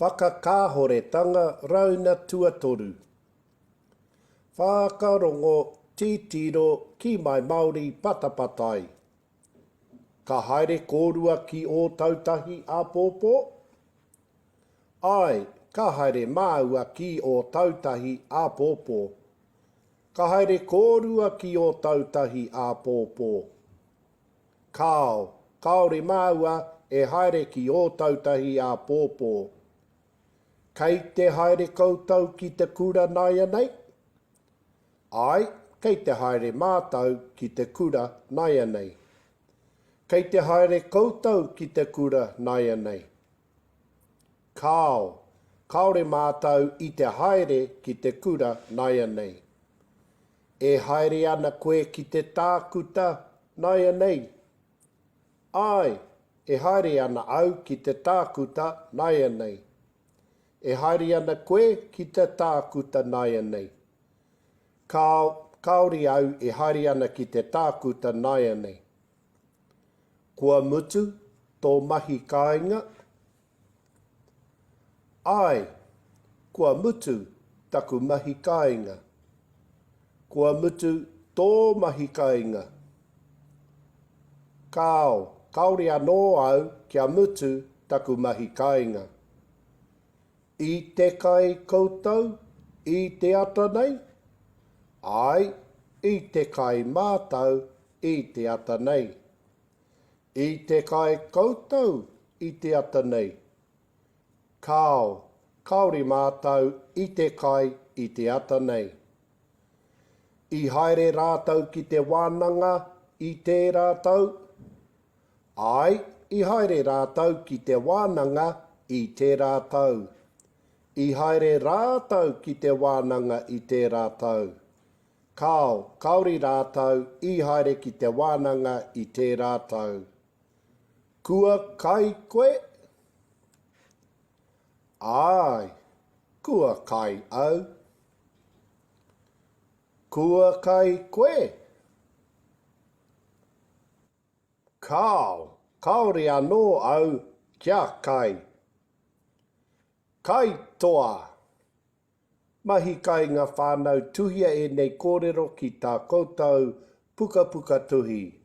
Whakakāhoretanga Rauna Tuatoru Whakarongo Titiro Ki My Māori Patapatai Ka haere kōrua ki Ōtautahi āpōpō? Āe, ka haere māua ki Ōtautahi āpōpō. Ka haere kōrua ki Ōtautahi āpōpō? Kāo, kāore māua e haere ki Ōtautahi āpōpō. Kei te haere koutou ki te kura nāianei? Āe, kei te haere mātou ki te kura nāianei. Kei te haere koutou ki te kura nāianei? Kāo, kāore mātou i te haere ki te kura nāianei. E haere ana koe ki te tākuta nāianei? Āe, e haere ana au ki te tākuta nāianei. E haere ana koe ki te tākuta nāianei? Kāo, kāore au e haere ana ki te tākuta nāianei. Kua mutu tō mahi kāinga? Āe, kua mutu taku mahi kāinga. Kua mutu tō mahi kāinga? Kāo, kāore anō au kia mutu taku mahi kāinga. I te kai koutou i te ata nei? Āe, i te kai mātou i te ata nei. I te kai koutou i te ata nei? Kāo, kāore mātou i te kai i te ata nei. I haere rātou ki te wānanga i tērā tau? Āe, i haere rātou ki te wānanga i tērā tau. I haere rātou ki te wānanga i tērā tau. Kāo, kāore rātou i haere ki te wānanga i tērā tau. Kua kai koe? Āe, kua kai au. Kua kai koe? Kāo, kāore anō au kia kai. Kai toa! Mahi Kainga Whānau Tuhia ēnei kōrero ki tā koutou pukapuka tuhi.